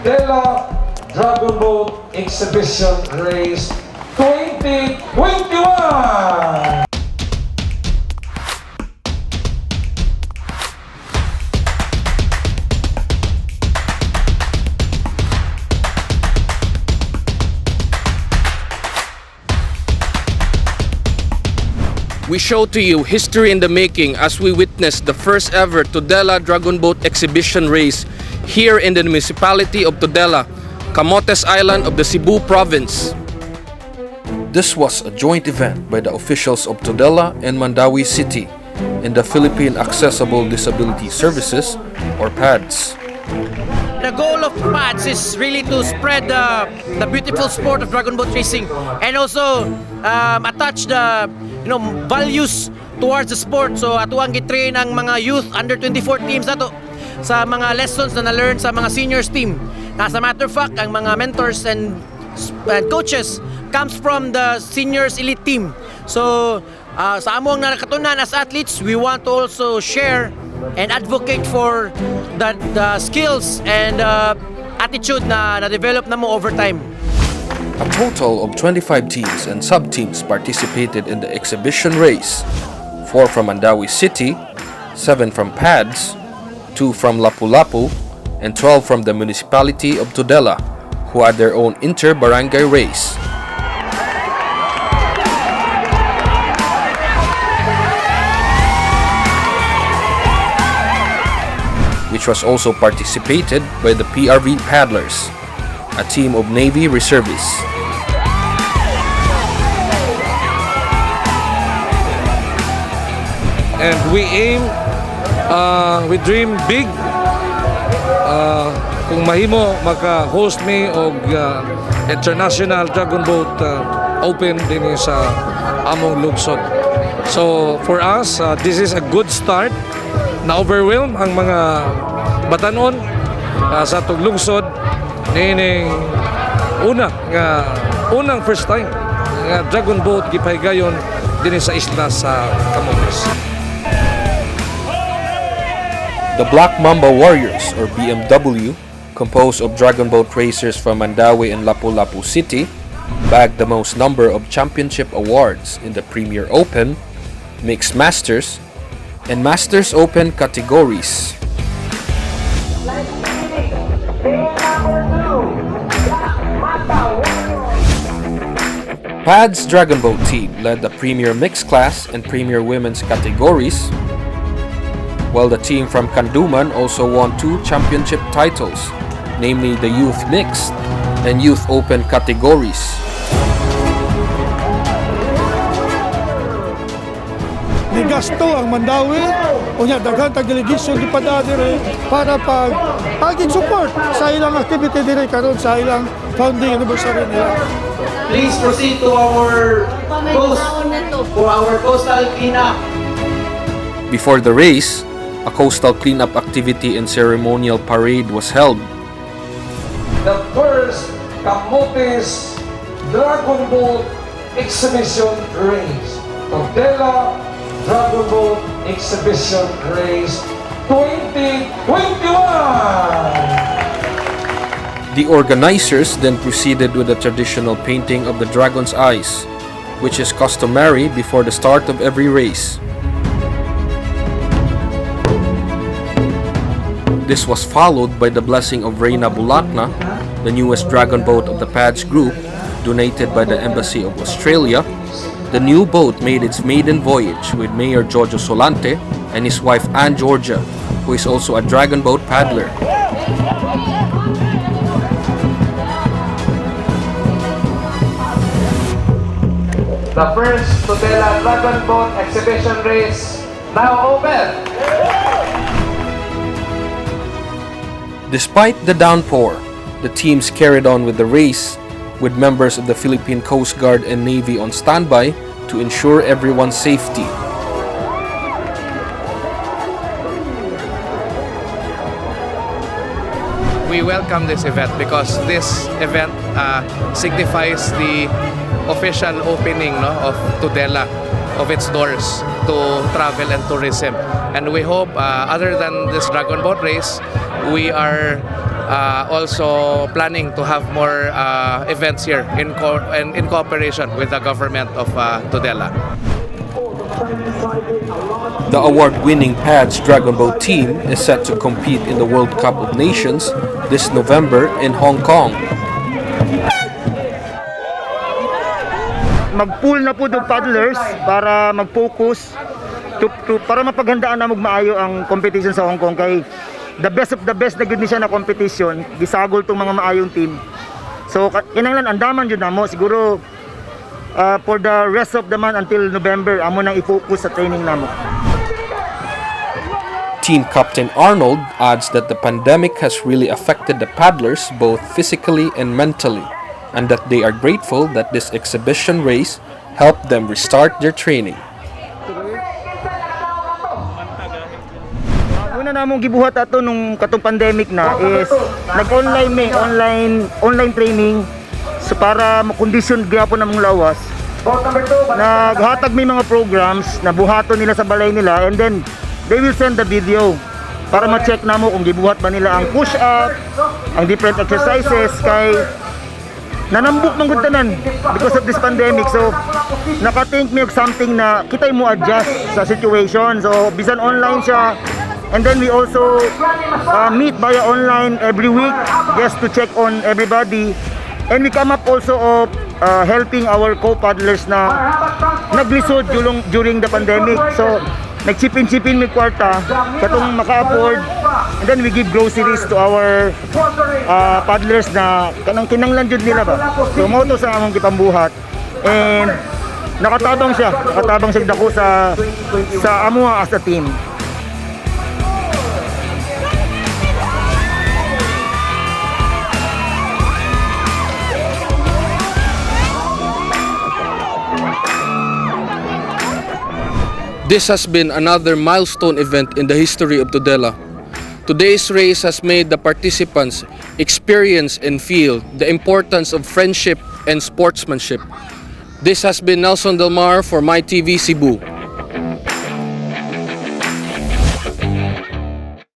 Tudela Dragon Boat Exhibition Race 2021! We show to you history in the making as we witness the first ever Tudela Dragon Boat Exhibition Race here in the municipality of Tudela, Camotes Island of the Cebu Province. This was a joint event by the officials of Tudela and Mandaue City and the Philippine Accessible Disability Services, or PADS. The goal of PADS is really to spread the beautiful sport of dragon boat racing and also attach the values towards the sport. So atuang gitrain ang mga youth under 24 teams nato sa mga lessons na na-learn sa mga seniors team. As a matter of fact, ang mga mentors and coaches comes from the seniors elite team. So sa among nakatunan as athletes, we want to also share and advocate for the skills and attitude na na-develop na mo over time. A total of 25 teams and sub-teams participated in the exhibition race. 4 from Mandaue City, 7 from PADS, 2 from Lapu-Lapu, and 12 from the municipality of Tudela, who had their own inter-barangay race. Which was also participated by the PRV Paddlers, a team of Navy reservists. And we aim, we dream big. Kung mahimo, maka-host mi og International Dragon Boat Open din sa among lungsod. So for us, this is a good start. Na-overwhelm ang mga batanon sa atong lungsod niining una nga unang first time nga Dragon Boat gipahigayon dinhi sa isla sa Camotes. The Black Mamba Warriors, or BMW, composed of Dragon Boat racers from Mandaue and Lapu-Lapu City, bagged the most number of championship awards in the Premier Open, Mixed Masters, and Masters Open categories. PADS Dragon Boat team led the Premier Mixed Class and Premier Women's categories, while the team from Canduman also won two championship titles, namely the Youth Mixed and Youth Open categories. Nigasto ang Mandaue, unya daghan tag delegation gipada dire para pag paging support sa ilang activity dire karon sa ilang founding anniversary nila. Please proceed to our coast for our coastal cleanup. Before the race, a coastal cleanup activity and ceremonial parade was held. The first Camotes Dragon Boat Exhibition Race. Tudela Dragon Boat Exhibition Race 2021! The organizers then proceeded with the traditional painting of the dragon's eyes, which is customary before the start of every race. This was followed by the blessing of Reina Bulakna, the newest dragon boat of the PADS group, donated by the Embassy of Australia. The new boat made its maiden voyage with Mayor Jojo Solante and his wife Ann Georgia, who is also a dragon boat paddler. The first Tudela Dragon Boat Exhibition Race now open. Despite the downpour, the teams carried on with the race, with members of the Philippine Coast Guard and Navy on standby to ensure everyone's safety. We welcome this event because this event signifies the official opening, no, of Tudela, of its doors to travel and tourism. And we hope, other than this Dragon Boat race, we are also planning to have more events here in cooperation with the government of Tudela. The award-winning PADS Dragon Boat team is set to compete in the World Cup of Nations this November in Hong Kong. Mag-pool na pud og paddlers para mag-focus to para mapaghandaan na maayo ang competition sa Hong Kong kay the best of the best na gud ni siya na competition. Gisagol tong mga maayong team, so kinahanglan andaman jud namo. Siguro for the rest of the month until November, amo nang i-focus sa training namo. Team Captain Arnold adds that the pandemic has really affected the paddlers both physically and mentally, and that they are grateful that this exhibition race helped them restart their training. Una namong gibuhat ato nung katong pandemic na is nag-online may online online training, so para makondisyon gyapon namong lawas. Naghatag may mga programs na buhaton nila sa balay nila and then they will send the video para ma-check namo kung gibuhat ba nila ang push up, ang different exercises, kay nanambok man gud tanan because of this pandemic. So naka-think mi og something na kitay mo adjust sa situation. So bisan online siya, and then we also meet via online every week just to check on everybody, and we come up also of helping our co-paddlers na naglisod during the pandemic. So nag-chip in-chip in mi kwarta katong maka-afford, and then we give groceries to our paddlers na kanang kinanglan jud nila ba. So mao to sa among gipambuhat and nakatabang siya dako sa amoa as a team. This has been another milestone event in the history of Tudela. Today's race has made the participants experience and feel the importance of friendship and sportsmanship. This has been Nelson Del Mar for My TV Cebu.